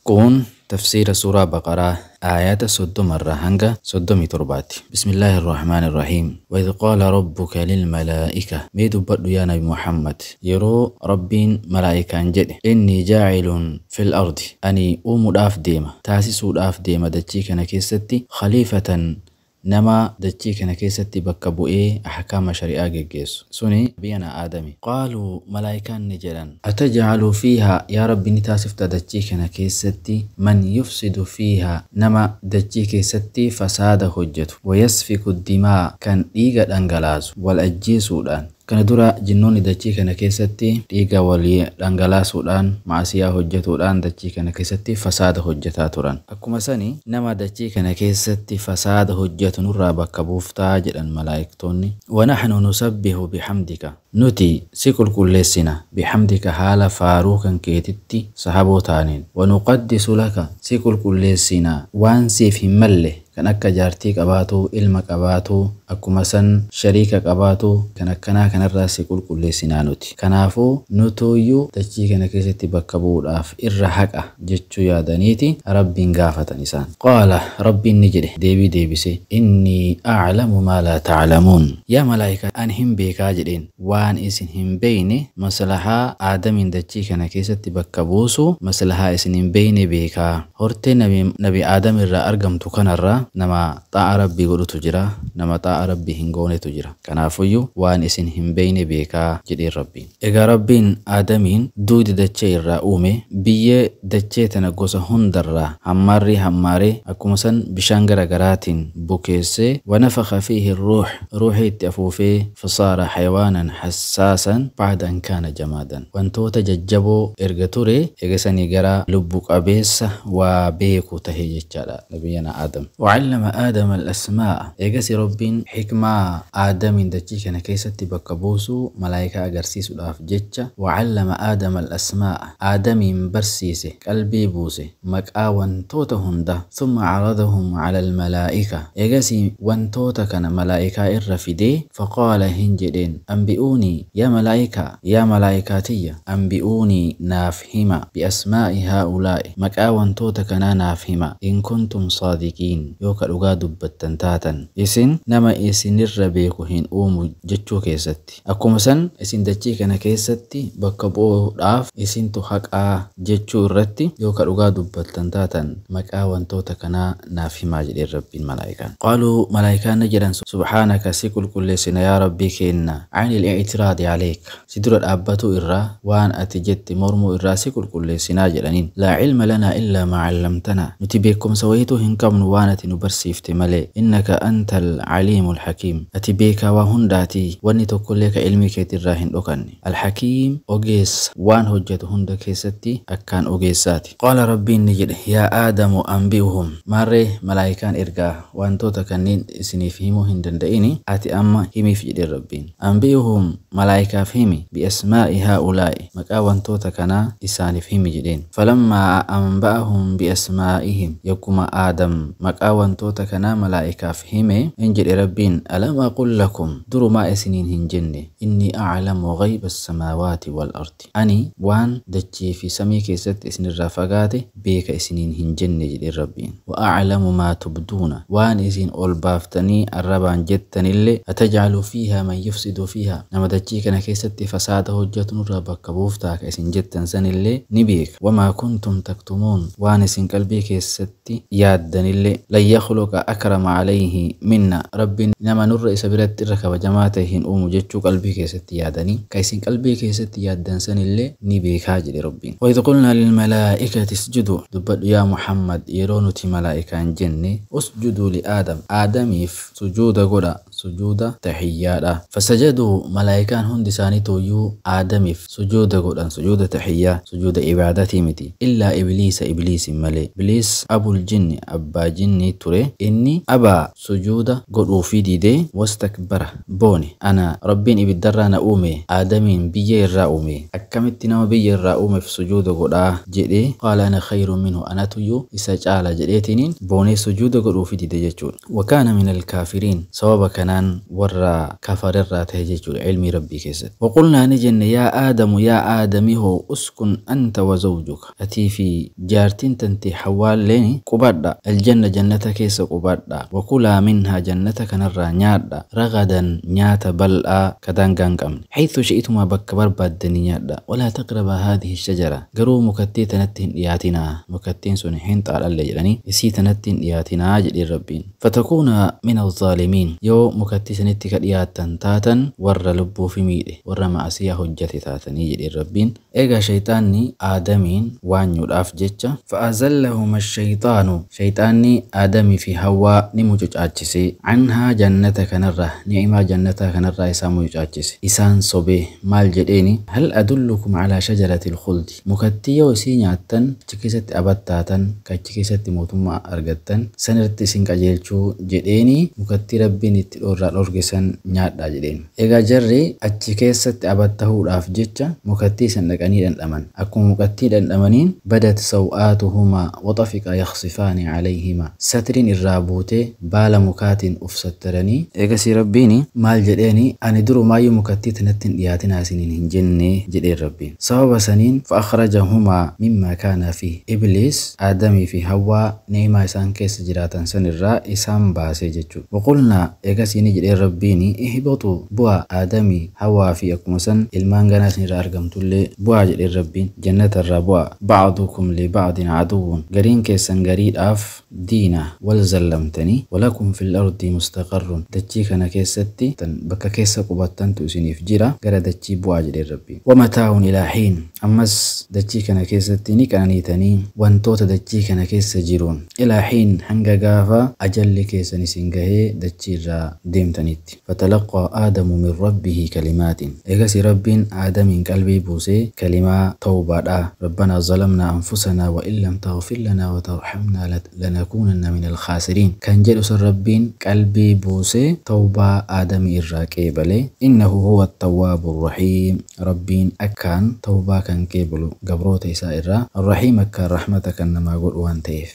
Kun tafsiira suuraa Baqaraa aayata 30 irraa hanga 37tti. Bismillaahi irrahmaani irrahiim. Waidh qaala rabbuka lilmalaa'ika. Mee dubbadhu yaa Nabi Muhammad, yeroo Rabbiin malaa'ikaan jedhe, innii jaacilun fil ardi, ani uumuudhaaf deema, taasisuudhaaf deema dachii kana keessatti, khaliifatan, nama dachii kana keessatti bakka bu'ee ahkaama shari'aa geggeessu, suni nabiyana Aadami. Qaaluu, malaa'ikaan ni jedhan, ataj'alu fiihaa, yaa Rabbi ni taasifta dachii kana keessatti, man yufsidu fiihaa, nama dachii keessatti fasaada hojjetu, wayasfiku dimaa, kan dhiiga dhangalaasu wal ajjeesuudhaan. Kana dura jinnoonni dachii kana keessatti dhiiga walii dhangalaasuudhaan, ma'asiyaa hojjetuudhaan dachii kana keessatti fasaada hojjetaa turan. Akkuma sani nama dachii kana keessatti fasaada hojjetu nurraa bakka buuftaa jedhan malaayiktoonni. Wa nahnu nusabbihu bihamdika, nuti si qulqulleessina, bihamdika, haala faaruu kan keetitti sahaboo taaneen, wa nuqaddisu laka, si qulqulleessina waan siif hin malle kan akka jaartii qabaatuu, ilma qabaatuu, akkuma san shariika qabaatuu, kan akkanaa kanarraa si qulqulleessinaa nuti. Kanaafuu nutuuyyuu dachii kana keessatti bakka bu'uudhaaf irra haqa jechuu yaadaniiti Rabbiin gaafatan isaan. Qaala, Rabbiin ni jedhe, deebii deebise, innii a'lamu maa laa ta'lamuun. Yaa malaayikaa, ani hin beekaa jedheen, waan isin hin beeyne, maslahaa Aadamiin dachii kana keessatti bakka buusu maslahaa isin hin beeyne beekaa. Hortee nabi Aadam irraa argamtu kanarraa nama xaa'a Rabbii godhutu jira, nama xaa'a Rabbii hin goonetu jira. Kanaafuyyuu waan isin hin beeyne beekaa jedheen Rabbiin. Egaa Rabbiin Aadamiin duudi dachee irraa uume, biyyee dachee tana gosa hundarraa hammaarrii hammaaree, akkuma san bishaan gara garaatiin bukeessee, wanafakha fiihi ruuh, ruuhii itti afuufee, fasaara hayawaanan hassaasan ba'da an kaana jamaadan. Wantoota jajjaboo erga ture eegasanii gara lubbu qabeessa waa beeku tahe jechaadha nabiyyana Aadam. Wa'allama Aadama al-asmaa'a. Eegasi Rabbiin hikmaa Aadamiin dachii kana keessatti bakka buusuu malaayikaa agarsiisuudhaaf jecha, wa'allama Aadama al-asmaa'a, Aadamiin barsiise, qalbii buuse maqaa wantoota hunda, thumma caradahum cala al-malaa'ika, eegasi wantoota kana malaayikaa irra fidee, faqaala, hin jedheen, anbi'uunii yaa malaayikaa, yaa malaayikaa tiyya, anbi'uunii, naaf hima, bi'asmaa'i haa'ulaa'i, maqaa wantoota kanaa naaf hima, in kuntum saadiqiin, yoo ka dhugaa dubbattan taatan, isin nama isinirra beeku hin uumu jechuu keessatti, akkuma san isin dachii kana keessatti bakka bu'uudhaaf isintu haqaa jechuu irratti, yoo ka dhugaa dubbattan taatan maqaa wantoota kanaa naaf himaa jedheen Rabbiin malaayikaan. Qaaluu, malaayikaan ni jedhan, subhaanaka, si qulqulleessina yaa Rabbii keenna, anil i'tiraadi aleyka, si dura dhaabbatuu irraa, waan ati jette mormuu irraa si qulqulleessinaa jedhaniin. Laa cilma lanaa illaa maa callamtanaa, nuti beekumsa wayituu hin qabnu waan ati nu barsiifte malee, innaka antal caliimul hakiim, ati beekaa waa hundaatii, wanni tokkollee ka ilmii keetirraa hin dhokanne, alhakiim, ogeessa waan hojjetu hunda keessatti akkaan ogeessaati. Qaala, Rabbiin ni jedhe, yaa Aadamu anbi'uhum, maarree malaayikaan ergaa wantoota kanneen isiniif himuu hin danda'ini ati amma himiif jedheen Rabbiin. Anbi'uhum, malaayikaaf himi, bi'asmaa'i haa'ulaa'i, maqaa wantoota kanaa isaaniif himi jedheen. Falammaa anba'ahum bi'asmaa'ihim, yogguma Aadam maqaa wantoota kanaa malaayikaaf hime, in jedhe Rabbiin, alam aqul lakum, durumaa isiniin hin jenne, innii a'lamu ghayba as-samaawaati wal ardi, ani waan dachii fi samii keessatti isinirraa fagaate beeka isiniin hin jenne jedheen Rabbiin. Wa a'lamu maa tubduuna, waan isin ol baaftanii arrabaan jettanillee. Ataj'alu fiihaa man yufsidu fiihaa, nama dachii kana keessatti fasaada hojjetu nurraa bakka buuftaa ka isin jettan sanillee ni beeka. Wamaa kuntum taktumuun, waan isin qalbii keessatti yaaddanillee. Lan yakhluqa akrama alayhi minna, Rabbiin nama nurra isa biratti irra kabajamaa ta'e hin uumu jechuu qalbii keessatti yaadanii, ka isin qalbii keessatti yaaddan sanillee ni beekaa jedhe Rabbiin. Waidh qulnaa lilmalaa'ikati isjuduu, dubbadhu yaa Muhammad yeroo nuti malaa'ikaan jenne, usjuduu li Aadam, Aadamiif sujuuda godha, sujuuda tahiyyaadha. Fasajaduu, malaa'ikaan hundi isaaniituyyuu Aadamiif sujuuda godhan, sujuuda tahiyyaa, sujuuda ibaadatii miti, illaa Ibliisa, Ibliisin malee. Ibliis abul jinni, abbaa jinnii ture, inni abaa, sujuuda godhuufii didee, wastakbara, boone, ana Rabbiin ibiddarraa na uume, Aadamiin biyyee irraa uume, akkamitti nama biyya irraa uumeef sujuuda godhaa jedhee, qaala ana khayrun minhu, anatuyyuu isa caala jedheetiniin boonee sujuuda godhuufii dide jechuudha. Wakaana min alkaafiriin, sababa kanaan Akkanaan warra kafarerraa ta'e jechuudha ilmii rabbii keessatti. Waqulnaa ni jenne yaa Aadamu yaa Aadami hoo uskun anta wa zawjuka atii fi jaartiin tante Hawwaalleen qubadha aljanna jannata keessa qubadha wakulaa minhaa jannata kanarraa nyaadha ragadan nyaata bal'aa ka daangaa hin qabne haythu shi'itumaa bakka barbaaddanii nyaadha walaa taqrabaa haadhihi shajara garuu mukattii tanatti hin dhiyaatinaa mukattiin sun hinxaadhalle jedhanii isii tanatti hin dhiyaatinaa jedheen rabbiin fatakuuna min alzaalimiin yoo mukattii sanitti ka dhiyaattan taatan warra lubbuu fi miidhe warra ma'asiyaa hojjate taatanii jedheen rabbiin. Egaa shayxaanni Aadamiin waanyuudhaaf jecha fa'azallahuma shayxaanu shayxaanni Aadamii fi Hawwaa ni mucucaachise anhaa jannata kanarraa ni'imaa jannataa kanarraa isaan mucucaachise isaan sobee maal jedheeni hal adullukum calaa shajarati lkhuldi mukattii yoo isii nyaattan achi keessatti abattaatan achi keessatti mootummaa argattan sanirratti isin qajeelchuu jedheeni mukattii rabbiin itti dhoorraa dhorge san nyaadhaa jedheen. Egaa jarri achi keessatti abattahuudhaaf jecha mukattii san dhaqanii dhandhaman. Akkuma mukattii dhandhamaniin badat saw'aatuhumaa waxafiqa yakhsifaani calayhimaa satriin irraa buutee baala mukaatiin uf sattaranii eegasii rabbiin maal jedheeni ani durumaayyuu mukattii tanatti hin dhiyaatinaa isiniin hin jenne jedheen rabbiin. Sababa saniin fa'akhrajahumaa mimmaa kaanaa fi Ibliis Aadamii fi Hawwaa ni'imaa isaan keessa jiraatan san irraa isaan baasee jechuudha. Waqulnaa eegasii ni jedheen rabbiin ihbituu bu'aa Aadamii Hawwaa fi akkuma san ilmaan ganaa isinirraa argamtullee bu'aa jedheen rabbiin jannata irraa bu'aa ba'dukum li ba'din aduwwun gariin keessan gariidhaaf diina wal zallamtanii walakum fil ardi mustaqarrun dachii kana keessatti bakka keessa qubattantu isiniif jira gara dachii bu'aa jedheen rabbiin. Wamataa'un ilaa hiin ammas dachii kana keessatti ni qananiitanii wantoota dachii kana keessa jiruun ilaa hiin hanga gaafa ajalli keessan isin gahee dachii irraa deemtanitti. Fatalaqaa Aadamu min rabbihi kalimaatin eegasi rabbiin Aadamiin qalbii buusee kalimaa tawbaadhaa rabbanaa zalamnaa anfusanaa wa in lam taghfir lanaa wa tarhamnaa lanakuunanna min alkhaasiriin kan jedhu san rabbiin qalbii buusee tawbaa Aadamii irraa qeebale innahu huwa attawwaabu rahiim rabbiin akkaan tawbaa kan qeebalu gabroota isaa irraa arrahiim akkaan rahmata kan namaa godhu waan ta'eef.